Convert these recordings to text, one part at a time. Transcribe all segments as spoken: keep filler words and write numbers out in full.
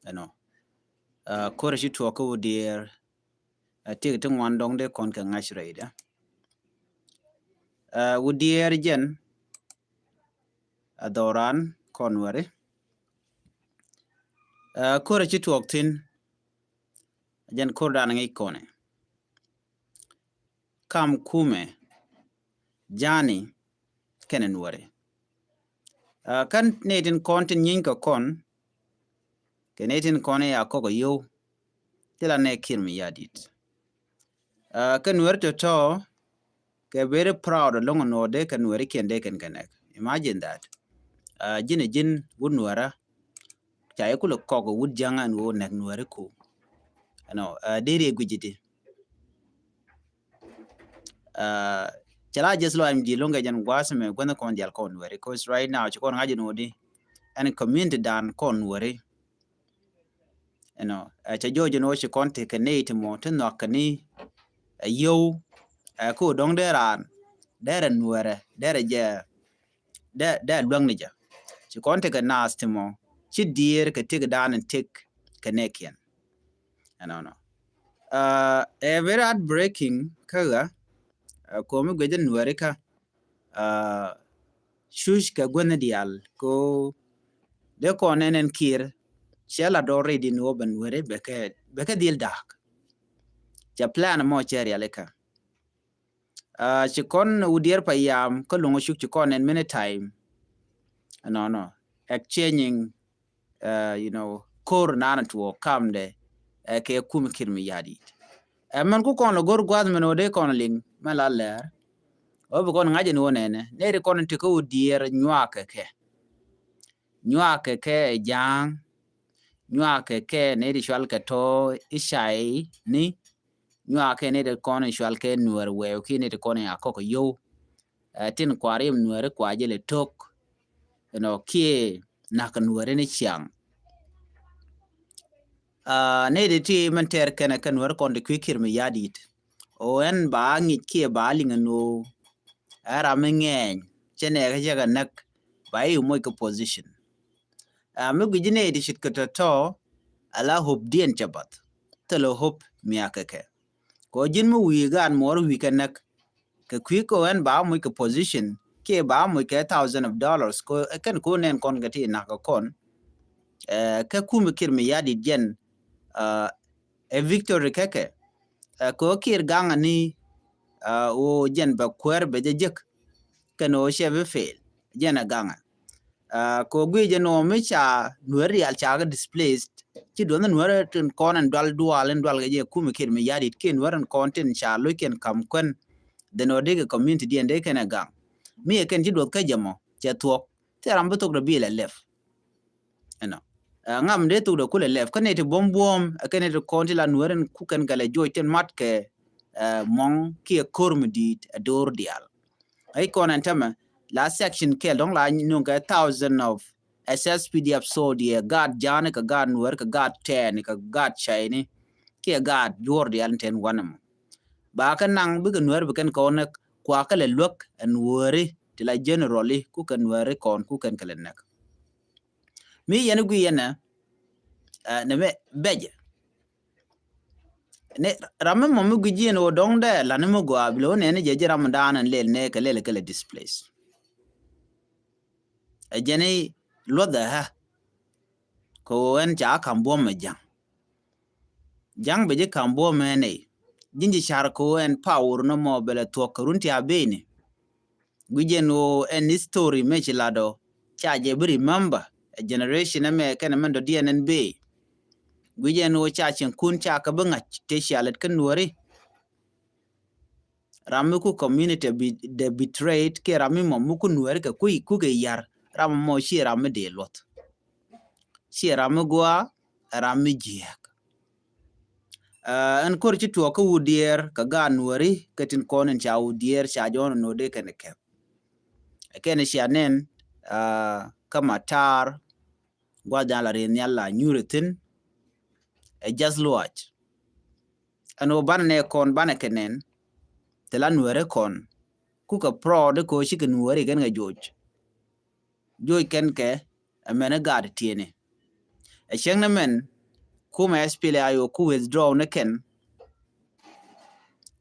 Ɛnɔ. Ɛ, kor ci tuɔk kä Wudiɛɛr. Ɛ, tiek ti ŋuan dɔŋ dee kɔn kɛ ŋa̱c rɛydɛ. Ɛ, Wudiɛɛr jɛn ɛ dhɔran kɔn wɛri. Ɛ, kor ci tuɔk thin jɛn kor dan ŋic kɔnɛ. Kam kumɛ jani kɛnɛ nuɔri. Ɛ, kɛn ni tin kɔn tin nyiny kɛ kɔn kɛ ni tin kɔn ya kɔk a yow. Ti la nɛ kir mi yadit. Ɛ, kɛ nuɔri tɔtɔ kɛ very proud along nuɔ de kɛ nuɔri kiɛn de kɛn kɛ nɛk. Imagine that. Ɛ, jin ɛ jin wut nuɔra ca ikulɛ kɔk wut jaŋ ɛn woo nɛk nuɔri ku. Ɛnɔ, ɛ, deri ɛ guici ti. Ɛ, cɛ la just lɔ ɛm di loŋ kɛ jɛn guas mɛ guɛn kɔn dial kɔn nuɔri. Cause right now ci kɔn ŋa̱c nuɔri ɛn community dan kɔn nuɔri. Ɛnɔ, ɛ, cɛ jɔɔc ɛn woo ci kɔn tekɛ ney ti mɔ ti nhɔak kɛ ni ɛ yow. Ɛ, ko dɔŋ dee raan derɛ nuɔrɛ derɛ jɛ dee dee luäŋ ni jɛ. Ci kɔn tekɛ naath ti mɔ ci dier kɛ tek dan tek kɛ nɛkiɛn. Ɛnɔnɔ. Ɛ, ɛ very heartbreaking kä ɣä. Ɛ, komi guecä nuɔri kä. Ɛ, cuc kɛ guänh dial ko dee kɔn nɛn ɛn kir cɛ la dɔr rɛy din wä bɛ nuɔri bɛ kɛ bɛ kɛ dhil da̱a̱k. Cɛ plan mɔ cɛ rialikä. Ɛ, ci kɔn Wudiɛɛr pa yam kä luŋ cuk ci kɔn ɛn many time. Ɛnɔnɔ. Exchanging, ɛ, you know, kor nan tuɔ kamdɛ, ɛ, kɛ kum kir mi yadit. Ɛ, mɛn ku kɔn lɔ gor guath mɛn wä dee kɔn liŋ mɛn la lɛr. Wä bi kɔn ŋa̱c ɛn wä nɛnɛ nɛy ti kɔn ti kä Wudiɛɛr nyuakɛ kɛ. Nyuakɛ kɛ ɛ ja̱a̱ŋ. Nyuakɛ kɛ nɛy ti cual kɛ tɔ i̱ cay ni. Nyuakɛ nɛy ti kɔn cual kɛ nuɛr wɛɛw ki nɛy ti kɔn ya kɔk yow. Ɛ, tin kuarim nuɛri kua jɛ lɛ tok. Ɛnɔ kiɛ nak nuɛri ni ciaŋ. Ɛ, nɛy ti ti mɛn tɛr kɛnɛ kɛ nuɛri kɔn ti kui̱ kir mi yadit. O ɛn ba ŋic kiɛ ba liŋ ɛn o. Ɛ ram mi ŋɛɛny cɛ nɛɛkɛ cɛ kɛ näk ba i̱ moc kɛ position. Ɛ, mi gui̱ci nɛy ti cit kɛ tɔ̱tɔ̱ ala hope diɛn cɛ bath. Thilɛ hope miakɛ kɛ. Kɛ ɣöö ji̱n mi wi̱i̱ gaat muɔɔr wi̱i̱ kɛ näk kɛ kui̱ kɛ ɣöö ɛn ba moc kɛ position kiɛ ba moc kɛ thousand of dollars kɛ ɣöö ɛ kɛn kɛ ɣöö nɛn kɔn kɛ ti nak kɛ kɔn. Ɛ, kä kumi kir mi yadit jɛn, ɛ, ɛ victory kɛ kɛ. Ɛ, kɛ ɣöö kir gaŋ ani, ɛ, ɣöö jɛn bɛ kuäär bɛ jɛ jek kɛn ɣöö cɛ bi fail jɛn ɛ gaŋɛ. Ɛ, kɛ ɣöö guic jɛ nɔɔ mi ca nuɛr rial ca kɛ displaced ci duɔth nuɛr tin kɔn in dual dual in dual kɛ jɛ kumi kir mi yadit kiɛ nuɛr in kɔn tin ca loc kiɛn kam kuɛn. Then ɣöö dee kɛ community diɛn dee kɛn ɛ gaŋ mi ɛ kɛn ci duɔth kä jɛ mɔ cɛ thuɔk. Thil ram bi thok dee bil ɛ lɛp. Ɛnɔ. Ɛ, ŋam dee thok dee kulɛ lɛp kä nɛy ti buɔ̱m buɔ̱m ɛ kɛn nɛy ti kɔn ti la nuɛr in kukɛn kɛ lɛ joc tin mat kɛ, ɛ, muɔ̱ŋ kiɛ ko̱r mi di̱i̱t ɛ do̱r diaal. Ɛ i̱ kɔn ɛn tämɛ la section kɛl dɔ̱ŋ la nuŋ kɛ thousand of S S P D F soldier, gaat ja̱a̱ni kɛ gaat nuɛr kɛ gaat tɛɛni kɛ gaat cayni kiɛ gaat juɔ̱ɔ̱r diaal ni tɛn wanɛ mɔ. Ba kɛ naŋ bikɛ nuɛr bi kɛn kɔn nɛ kua kɛ lɛ luäk ɛn wääri ti la general i̱ kukɛ nuɛri kɔn kukɛn kɛ lɛ näk. Mi yɛn i̱ gui yɛn ɛ, ɛ, nɛ mɛ bɛcɛ. Ni ram mi mɔ mi gui jiɛn wä dɔŋ dɛ la ni mi gua bi lɛ wä nɛni jɛ ji̱ ram mi da̱a̱n ɛn lɛl nɛ kɛ lɛl kɛ lɛ displace. Ɛ jɛn i̱ luɔth ɛ ɣä. Kɛ wä ɛn ca kam buɔ̱m ɛ ja̱ŋ. Ja̱ŋ bɛ ji̱ kam buɔ̱m ɛn ɛ ji̱n ji̱ car kɛ wä ɛn power nɔ mɔ bɛ lɛ thuɔ̱k kɛ run ti a beni. Guic jɛn ɣöö ɛn history mëë ci lat ɔ ca jɛ bi remember ɛ generation ɛmɛ kɛnɛ mɛn dɔ̱diɛn ɛn bëë. Guic jɛn ɣöö ca cieŋkun ca kɛ bi ŋa̱c tëë cia lät kä nuɔ̱ri. Ram mi ku community bi, dee betrayed kiɛ ram mi mɔ mi ku nuɔ̱ri kɛ kui̱ kukɛ yar ram mɔ ciɛ ram mi dee luɔth. Ciɛ ram mi gua̱a̱ ɛ ram mi jiääk. Ɛ, ɛn ko̱r ci tuɔɔk kä Wudiɛɛr kɛ gaat nuɔ̱ri kɛ tin kɔn in ca Wudiɛɛr ca jɔ̱ɔ̱n in nöödɛ kɛn kɛp. Ɛ kɛn cia nɛn, ɛ, kä Matar gua̱th dan la rieth nhial la nyuur ithin. Ɛ jath luaac ɛn ɣöö banɛ nɛ kɔn banɛ kɛ nɛn. Thil a nuɛɛri kɔn kukɛ prɔɔd i̱ ko̱ cikɛ nuɛɛri kɛn kɛ joc. Joc kɛn kɛ ɛmɛn i̱ gaat tieni. Ɛ cäŋ ni mɛn kumɛ S P L A I O ku withdraw ni kɛn.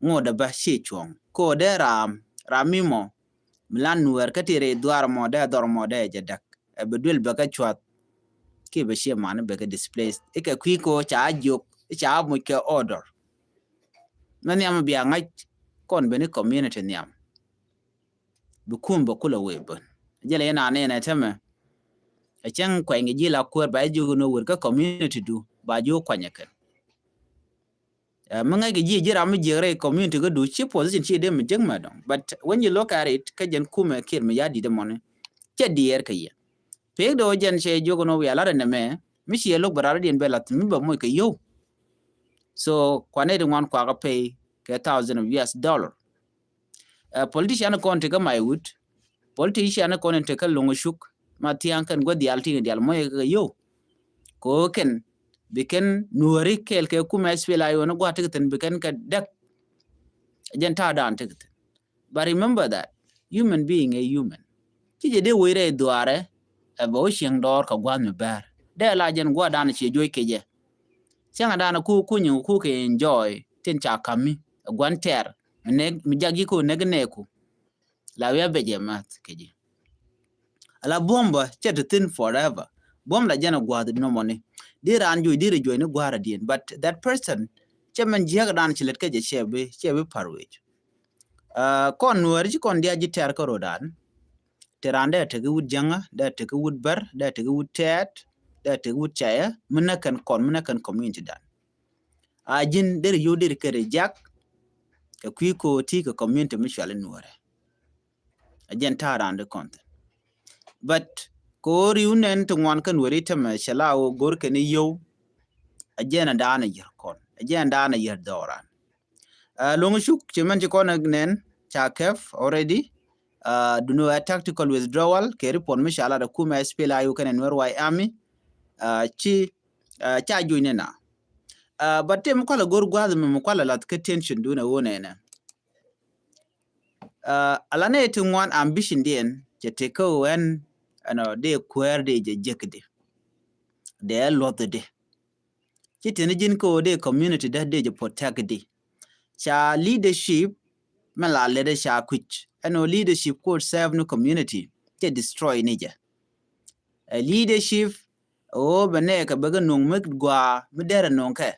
Ŋot dɛ bä ci cuɔ̱ŋ ko dee ram ram mi mɔ mi lan nuɛɛr kä ti rɛy dhuar mɔ dee dhɔr mɔ dee jɛ däk. Ɛ bi duel bɛ kä cuath. Ki bɛ cie mani bɛ kä displaced ikɛ kui̱ ko ca jiok ca muc kɛ order. Mɛ nhiam bia ŋa̱c kɔn beni community nhiam. Bi kum bɛ kulɛ wee bän jɛlɛ yɛn anɛ nɛ tɛmɛ. Ɛ cɛŋ kuɛny kɛ ji̱ la kuäär ba jiök ni wër kä community du ba jiök kuanyɛ kɛn. Ɛ mi ŋäc kɛ ji̱ ji̱ ram mi jiäk rɛy community kä du ci position ci dee mi jek mɛ dɔŋ. But when you look at it kä jɛn kumɛ kiɛt mi ya di̱t mɔni cɛ diɛɛr kɛ yɛ. Pek dee wä jɛn cɛ jiök ni wia lat ɛn ɛmɛ mi ci yɛ lo̱k bɛ rat diɛn bɛ lath mi bɛ moc kɛ yio̱w. So kuanɛ ti ŋuan kuakä pay kɛ thousand of U S dollar. Ɛ politician kɔn ti kä Maiwut, politician kɔn ti kä Loŋ Cuk ma thiaŋ kɛn gua̱th diaal ti kɛ diaal moc kɛ yio̱w. Ko kɛn bi kɛn nuɔri kɛɛl kɛ kumɛ S P L A I O ni gua̱th ti kɛ thin bi kɛn kɛ däk. Jɛn ta̱a̱ dan ti kɛ thin. But remember that human being a human. Ci jɛ dee wec rɛy dhuaarɛ ɛ bɛ wä cieŋ dɔɔr kɛ gua̱th mi bɛr dee la jɛn gua̱th dan ciɛ juɔc kɛ jɛ. Cäŋɛ dan ku kuny ku kɛ enjoy tin ca kami ɛ gua̱n tɛr mi nek mi jak ji̱ ko nek nɛɛku. La wi̱i̱ a bɛ jɛ math kɛ ji̱. Ala buɔ̱m bä cɛ ti thin forever. Buɔ̱m la jɛn a gua̱th nɔmɔni. Di raan juɔc di ri juɔc ni gua̱a̱r a diɛn but that person cɛ mɛn jiäk dan ci lät kɛ jɛ cɛ bi cɛ bi par wec. Kɔn nuääri ci kɔn diac ji̱ tɛr kä ro̱dan. Ti raan dee tek i̱ wut jäŋä dee tek i̱ wut bär dee tek i̱ wut tɛɛt dee tek i̱ wut cayä mi näk kɛn kɔn mi näk kɛn community dan. A ji̱n deri yio̱w deri kɛ reject kɛ kui̱ ko̱o̱ti kɛ community mi cuali nuɔrɛ. A jiɛn ta̱a̱ raan di kɔn thin. But ko̱o̱ri wun nɛn ti ŋuan kä nuɔri tämɛ cɛ la wä go̱r kɛn i̱ yio̱w. A jiɛn a daan a yier kɔn a jiɛn a daan a yier dhɔran. Luŋ cuk ci mɛn ci kɔn nɛn ca kɛp already. Duno a tactical withdrawal kɛ report mi ca lat a kumɛ S P L A I O kɛnɛ Nuer White Army. Ci ca juny ni na. But te mi kualɛ go̱r gua̱th mi mi kualɛ lath kä tension dun a wun nɛnɛ. Ala nɛ ti ŋuan ambition diɛn cɛ ti kä ɣän ɛnɔ dee kuäär dee jɛ jek di. Dee luɔth di. Ci tini ji̱n kä ɣöö dee community dee dee jɛ protect di. Ca leadership mɛ la lɛ dee ca kui̱c ɛnɔ leadership ko serve ni community cɛ destroy ni jɛ. Ɛ leadership ɣöö bɛ nɛɛkɛ bɛ kɛ nuŋ mi gɔaa mi derɛ nuŋ kɛ.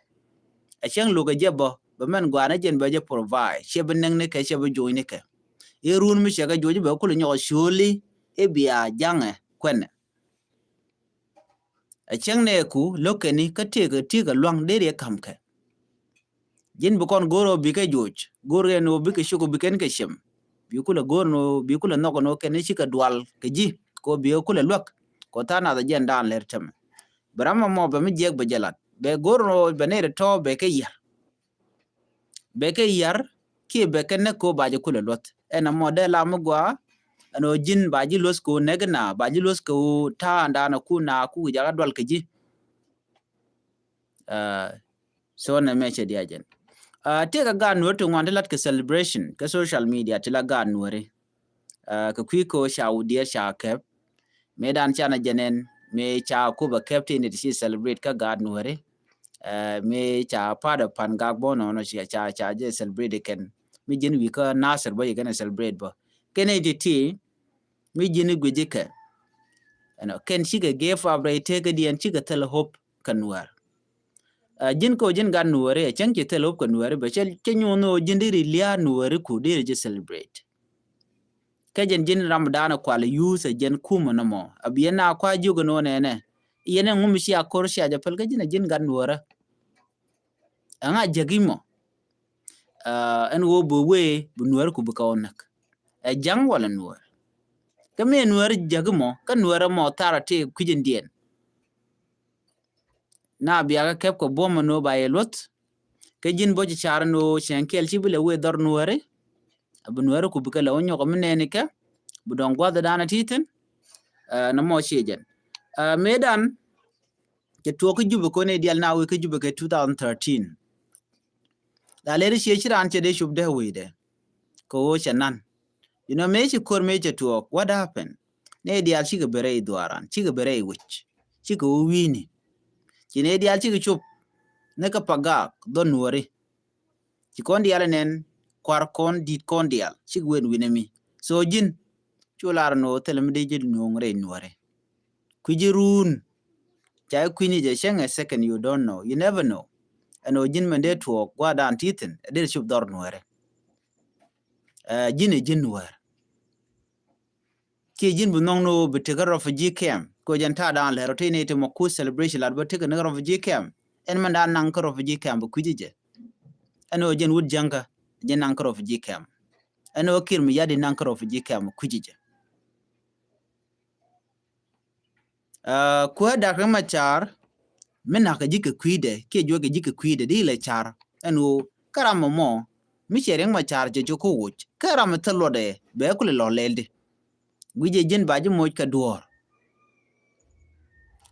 Ɛ cäŋ lo̱kɛ jɛ bä bɛ mɛn gɔaa ni jɛn bɛ jɛ provide cɛ bi näk ni kɛ cɛ bi jo̱o̱ny ni kɛ. I̱ run mi cɛ kɛ jo̱o̱ny bɛ kulɛ nyɔk ɛ ciööli i̱ bia jaŋɛ kuɛnɛ. Ɛ cäŋ nɛɛku lo̱kɛni kä tëëkɛ tëëkɛ lua̱ŋ deri ɛ ka̱m kɛ. Ji̱n bi kɔn go̱o̱r ɣöö bikɛ joc go̱o̱r ɛn ɣöö bikɛ cuk ɣöö bikɛn kɛ cem. Bi kulɛ go̱o̱r ɛn ɣöö bi kulɛ nhɔk ɛn ɣöö kɛn i̱ cikɛ dual kɛ ji̱ kɛ ɣöö bikɛ kulɛ luäk. Kɛ ɣöö tha̱a̱ŋ nath ɛ jɛn daan lɛr tämɛ. Bi ram ɛmɔ bɛ mi jiɛk bɛ jɛ lat bɛ go̱o̱r ɛn ɣöö bɛ nɛy rɛ tɔ̱ bɛ kɛ yiar. Bɛ kɛ yiar kiɛ bɛ kɛ näk kɛ ɣöö ba jɛ kulɛ luɔth ɛn ɛmɔ dee la mi gɔaa. Ɛn ɣöö ji̱n ba ji̱ luɔth kɛ ɣöö näk na ba ji̱ luɔth kɛ ɣöö ta̱a̱ŋ daan ɛ kun na ku wi̱c jakä dual kɛ ji̱. So nɛ mɛ cɛ diac jɛn. Tëëkɛ gaat nuɔ̱ɔ̱ri ti ŋuan ti lat kɛ celebration kɛ social media ti la gaat nuɔ̱ɔ̱ri. Kɛ kui̱ ko̱ ca wut diɛɛr ca kɛp. Mëë dan canɛ jɛ nɛn mëë ca Akobo kɛp ti ni ti ci celebrate kä gaat nuɔ̱ɔ̱ri. Mëë ca part of Pangak bä nɔnɔ ca ca jɛ celebrate kɛn mi ji̱n wi̱i̱ kä Nasir bä ci kɛn celebrate bä kɛn i̱ ti ti. Mi ji̱n i̱ guic ikɛ ɛnɔ kɛn cikɛ give up rɛy tëëkädiɛn cikɛ thil hope. Kä nuäär. Ji̱n kä ji̱n gat nuääri ɛ cäŋ ci thil hope kä nuääri bɛ cɛ nyuun ɣöö ji̱n deri lia̱a̱ nuääri ku deri ji̱ celebrate. Kä jɛn ji̱n ram da̱a̱n ɛ kual ɛ yuuth ɛ jɛn kumä nɔmɔ a bi yɛn na kua jiök ɛn ɣöö nɛnɛ. Yɛn ɛŋu mi cia ko̱r cia jɛ päl kä ji̱n ɛ ji̱n gat nuäärä. Ɛŋa jäk imɔ. Ɛn ɣöö bi wee bi nuääri ku bi kɛ ɣöö näk. Ɛ ja̱ŋ wala nuäär. Kä mi ɛ nuääri jäk imɔ kä nuäärä mɔ thar ɛ ti kui̱c in diɛn. Na biakä kɛp kɛ buɔ̱m ɛn ɣöö ba yɛ luɔth. Kä ji̱n bä ci car ɛn ɣöö cieŋ kɛl ci bi lɛ wee dhɔr nuääri. A bi nuääri ku bikɛ lɛ wä nyɔk mi nɛɛni kɛ bi dɔ̱ŋ gua̱th dan a ti thi̱n. Nɔmɔ ciɛ jɛn mëëdan. Cɛ tuɔɔk kä Jubɛ kɔn i̱ dial na wee kä Jubɛ kɛ two thousand thirteen. La leri ciɛ ci raan cɛ dee cop dee wecdɛ. Kɛ ɣöö cɛ nan. You know mëë ci ko̱r mëë cɛ tuɔɔk what happened? Nɛ diaal cikɛ bɛ rɛy dhuaaran cikɛ bɛ rɛy wec. Cikɛ wä wi̱i̱ni. Ci nɛ diaal cikɛ cop. Ni kä Pagak dhɔ Nuɔri. Ci kɔn diaal nɛn kuar kɔn dit kɔn diaal cik wen winɛ mi. So ji̱n cu lar ni ɣöö thilɛ mi dee ji̱ nuɔ̱ŋ rɛy Nuɔri. Kui̱ ji̱ ruun ca i̱ kui̱ni jɛ cäŋ ɛ second, you don't know, you never know. Ɛn ɣöö ji̱n mɛn dee tuɔɔk gua̱a̱r dan ti thi̱n ɛ dee cop dhɔr Nuɔri. Ɛ ji̱n ɛ ji̱n Nuɔr. Kiɛ ji̱n bi nhɔŋ ni ɣöö bi tekä refugee camp kɛ ɣöö jɛn ta̱a̱ dan lɛr ɔ tëë ni ti mɔ kuth celebration lat bä tekä ni refugee camp. Ɛn mɛn dan naŋ kä refugee camp bi kui̱ci jɛ. Ɛn ɣöö jɛn wut jäŋkä jɛ naŋ kä refugee camp. Ɛn ɣöö Kiir Mayardit naŋ kä refugee camp bi kui̱ci jɛ. Kuäär dak Riɛk Macar mi na̱k kɛ ji̱ kɛ kui̱dɛ kiɛ juɔk kɛ ji̱ kɛ kui̱dɛ di lɛ car. Ɛn ɣöö kä ram mɔ mɔ mi cɛ Riɛk Macar cɛ cu kä woc kä ram mi thil luɔtdɛ bɛ kulɛ lɔ lɛl di. Guic jɛ ji̱n ba ji̱ moc kɛ duɔ̱ɔ̱r.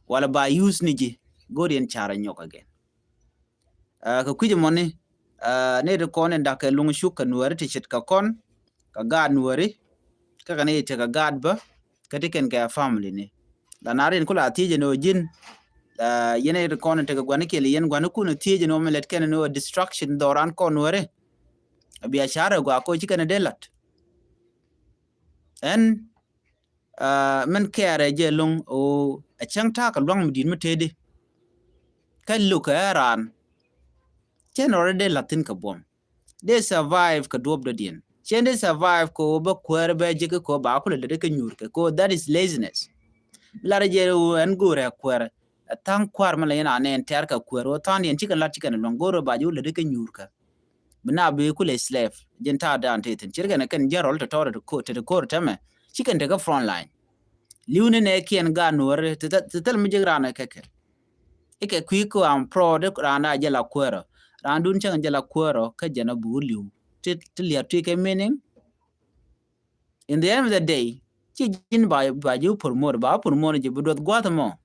Wala ba use ni ji̱ go̱o̱r yɛn car ɛ nyɔk again. Kɛ kui̱c ɛmɔni ni ti kɔn in da̱k kɛ luŋ cuk kɛ Nuɛri ti ce̱tkɛ kɔn kɛ gaat Nuɛri. Kä kɛ ni ti kɛ gaat bä kä ti kɛn kɛ family ni. La na rin kula thiecɛ ni ɔ ji̱n yɛn ti kɔn in ti kɛ gua̱ni kiɛli yɛn gua̱ni kun thiecɛ ni ɔ mi lɛt kɛn ni ɔ distraction dhɔran kɔn Nuɛri. Bia carɛ gua ko ci kɛn dee lat. Ɛn mɛn kɛɛrɛ jɛ loŋ o a cäŋ ta̱a̱ kɛ luaŋ mi di̱t mi tëëdi. Kä luk kɛ ɛ raan cɛn rɔɔdɛ dee la̱thi̱n kɛ buɔ̱m. Dee survive kɛ duɔ̱p dɔ̱diɛn cɛn dee survive kɛ o bä kuäär bɛ ji̱ kɛ kɛ o ba kulɛ lät kɛ nyuur kɛ kɛ o that is laziness. Mi lar jɛ o ɛn go̱o̱rɛ kuäär a tha̱a̱ŋ kua̱r mi la yɛn a nɛn tɛ̈r kɛ kuäär o tha̱a̱ŋdiɛn cikɛ lat cikɛ ni luaŋ go̱o̱rɛ ba ji̱ o lät kɛ nyuur kɛ. Bi na bi kulɛ slave ji̱n ta̱a̱ dan ti thi̱n cirkɛn kɛn jɛn rɔl tɔ̱tɔ̱ ti ko̱r tɛmɛ. Cikɛn tekɛ front line. Li̱w ni nɛ kiɛn gaat Nuɔri ti thil mi jek raan kɛ kɛ. Ikɛ kui̱ ko am proud raan da jɛ la kuäärä. Raan dun cäŋ jɛ la kuäärä kä jɛn a buk li̱w ti liɛr ti kɛ meaning. In the end of the day ci ji̱n ba ji̱ promote ba promote ji̱ bi duɔth gua̱th mɔ.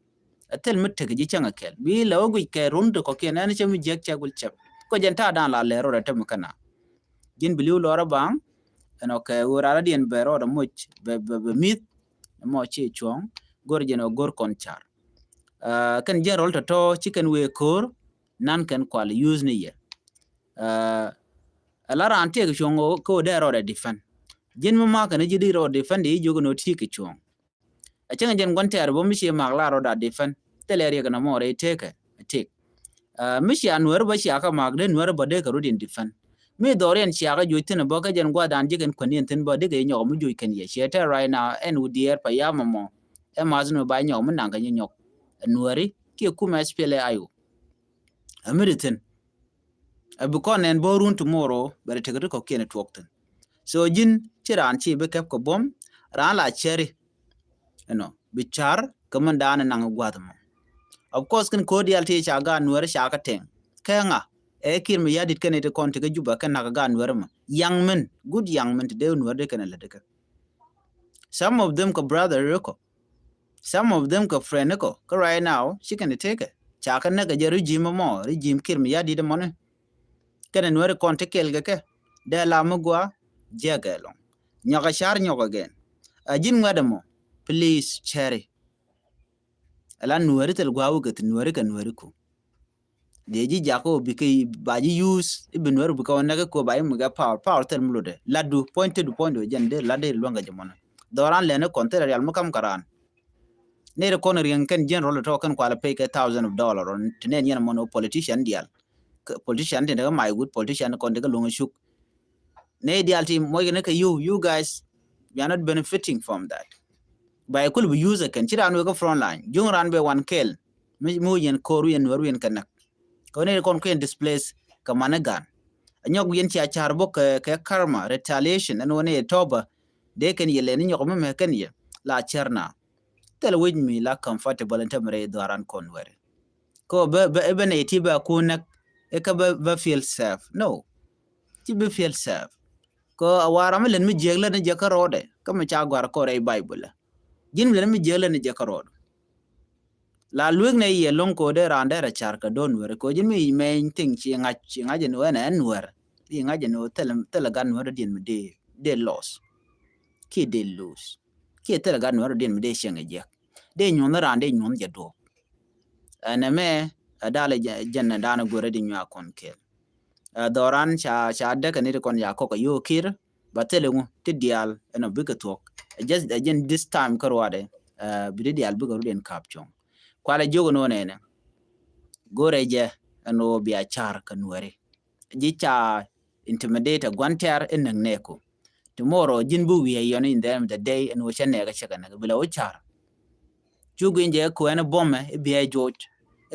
A thil mi tek ji̱ cäŋ a kɛl bi la wä guic kɛ run ti kɔkiɛn ɛn cɛ mi jiäk cɛ gul cɛp. Kɔ jɛn ta̱a̱ da̱a̱n la lɛr rot a tɛm kɛna. Ji̱n bi li̱w lɔr a baŋ ɛn ɔ kɛ ɣöö rar a diɛn bɛ rɔɔd a moc bɛ mith. Mɔ ci cuɔ̱ŋ go̱r jɛn ɔ go̱r kɔn car. Kɛn jɛn rɔl tɔ̱tɔ̱ ci kɛn wee ko̱r nan kɛn kual use ni yɛ. Ɛ la raan tiek cuɔ̱ŋ kä wä dee rɔɔdɛ defend. Ji̱n mi makɛ ni ji̱ di rɔɔd defend di jiök ni wä tiek cuɔ̱ŋ. A cäŋ jɛn gua̱n tɛɛr bä mi cie mak la rɔɔdɛ defend thilɛ riɛk ni mɔ rɛy tekɛ a tiek. Mi cia Nuɛr bä cia kä mak dee Nuɛr bä dee kɛ rut in defend. Mi dhɔriɛn cia kä juɔc thi̱n bä kä jɛn gua̱dan ji̱ kɛn kuäniɛn thi̱n bä dee kɛ nyɔk mi juɔc kɛn yɛ ciɛ tɛɛr right now ɛn wä diɛɛr pa yam mɔ. Ɛ math ni ba nyɔk mi naŋ kɛ nyɔk Nuɛri kiɛ kumɛ S P L A I O. Ɛ mi di thi̱n. Ɛ bi kɔn nɛn bo̱o̱r run tomorrow bɛ ri tekɛ ti kɔ̱kiɛn tuɔk thi̱n. So ji̱n ci raan ci bi kɛp kɛ buɔ̱m raan la cɛri. Ɛnɔ bi car kɛ mɛn daanɛ naŋ gua̱th mɔ. Of course kɛn ko̱r diaal ti ca gaat Nuɛri ca kä tɛŋ kɛ ŋa ɛ Kiir Mayardit kɛn iti kɔn ti kä Juba kɛn nakä gaat Nuɛri mɔ. Yaŋ mɛn gut yaŋ mɛn ti dee Nuɛri dee kɛn ɛ lät kɛ. Some of them kɛ brother rikɔ. Some of them kɛ friend kɔ kä right now ci kɛn tekɛ ca kɛ näk kɛ jɛ regime mɔ regime Kiir Mayardit mɔni. Kɛn Nuɛri kɔn ti kɛl kɛ kɛ dee la mi gua jiɛk ɛlɔŋ. Nyɔk a car nyɔk again. A ji̱n ŋuɛt ɛmɔ please cɛri. Ɛla Nuɛri thil gua wä kɛ thi Nuɛri kɛ Nuɛri ku. Dee ji̱ jakä wä bikɛ ba ji̱ use i̱ bi Nuɛri bikɛ wä näk kɛ ku ba ji̱ mi gɛ power power thil mi lotdɛ latdu point thil du point du jɛn dee lat dee luäŋ kɛ jɛ mɔnɛ. Dhɔran lɛn ikɔn thil rial mi kam kɛ raan. Nɛy ti kɔn riɛŋ kɛn general tɔ kɛn kualɛ pay kɛ thousand of dollar ɔ ti nɛn yɛn mɔn ɔ politician dial. Politician ti ni kɛ my good politician kɔn ti kɛ luŋ cuk. Nɛy dial ti mɔc kɛn kɛ you, you guys, we are not benefiting from that. Ba ikul bi use kɛn ci raan wek kɛ front line juŋ raan bɛ wan kɛl. Mi mi yɛn koru yɛn nuɛru yɛn kɛ nak. Kɛ nɛy ti kɔn kɛn displace kɛ mani gan. A nyɔk yɛn ci a car bok kɛ kɛ karma retaliation ɛn wä nɛy tɔba. Dee kɛn yɛ lɛ ni nyɔk mi mɛ kɛn yɛ la cɛr na. Thil wi̱c mi la comfortable in term rɛy dhuaran kɔn wɛri. Ko bɛ bɛ bɛ nɛy ti bɛ kun näk ɛ kä bɛ bɛ feel safe. No. Ci bɛ feel safe. Ko a wara mi lɛn mi jiɛk lɛn jiɛk kä rɔɔdɛ kä mi ca gɔar kɔ rɛy Bible. Ji̱n mi lɛn mi jiɛk lɛn jiɛk kä rɔɔdɛ. La luek nɛ yɛ loŋ ko dee raan dee rɛ car kɛ do̱n wɛri ko ji̱n mi mɛny thiŋ ci ŋa̱c ci ŋa̱c ɛn wɛn ɛn wɛr. Ci ŋa̱c ɛn wɛ thil thil gat wɛr diɛn mi dee dee loss. Kiɛ dee lose. Kiɛ thil gat nuɔ̱r diɛn mi dee cieŋ ɛ jiɛk dee nyuɔ̱n raan dee nyuɔ̱n jɛ duɔ̱ɔ̱p. Ɛn ɛmɛ Ɛ dal jɛn ɛ dan go̱rɛ di nyuak kɔn kɛl. Ɛ dhɔran ca ca däkɛ ni ti kɔn ya kɔk ɛ yo̱o̱ kir ba thil iŋu ti diaal ɛn ɔ bikɛ thuɔk. Ɛ just ɛ jɛn this time kä ruadɛ ɛ bi ti diaal bikɛ rut in kap cuɔ̱ŋ. Kualɛ jiök ɛn ɣöö nɛnɛ go̱rɛ jɛ ɛn ɣöö bia car kä nuɛri. Ji̱ ca intimidate ɛ gua̱n tɛ̈r in näk nɛɛku. Tomorrow ji̱n bi wi̱i̱ ɛ yɔn in the end of the day ɛn ɣöö cɛ nɛɛk ɛ cɛ kɛ näk bi lɛ wä car. Cu gui̱n jɛ kɛ kuɛn buɔmɛ i̱ biɛ joc.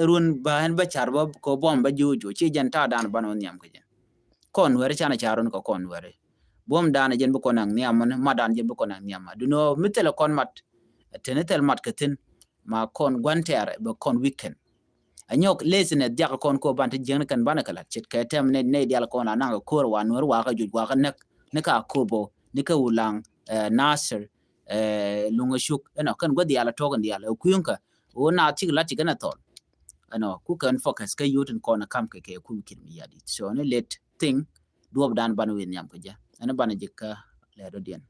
I̱ run ba ɛn bä car bä kɛ buɔm bä ji̱ wä joc ci jɛn ta̱a̱ dan ban wä nhiam kɛ jɛ. Kɔn wɛri canɛ car run kɛ kɔn wɛri. Buɔm dan jɛn bi kɔn ɛŋ nhiam mɔni mat dan jɛn bi kɔn ɛŋ nhiam ma dunɔ mi thilɛ kɔn mat. Teni thil mat kɛ thin ma kɔn gua̱n tɛɛr bɛ kɔn weekend. Anyɔk laziness diak kɔn ko ban ti jiäkni kɛn banɛ kɛ lat ce̱tkɛ tɛm nɛy dial kɔn la naŋ kɛ ko̱r wa nuɛr wa kɛ juc wa kɛ näk ni ka kobo ni kɛ wulaŋ. Nasir luŋ a cuk ɛnɔ kɛn gua̱th dial a tɔk in dial ɛ kui̱ŋ kɛ ɣöö naath cik lat ci kɛn a thɔl. Ɛnɔ ku kɛn focus kɛ yot in kɔn a kam kɛ kɛ ku wi̱i̱ ki̱n mi yat it so ni let thing duɔp dan ban wi̱i̱ nhiam kɛ jɛ ɛn ban a ji̱ kä lɛ dɔ̱diɛn.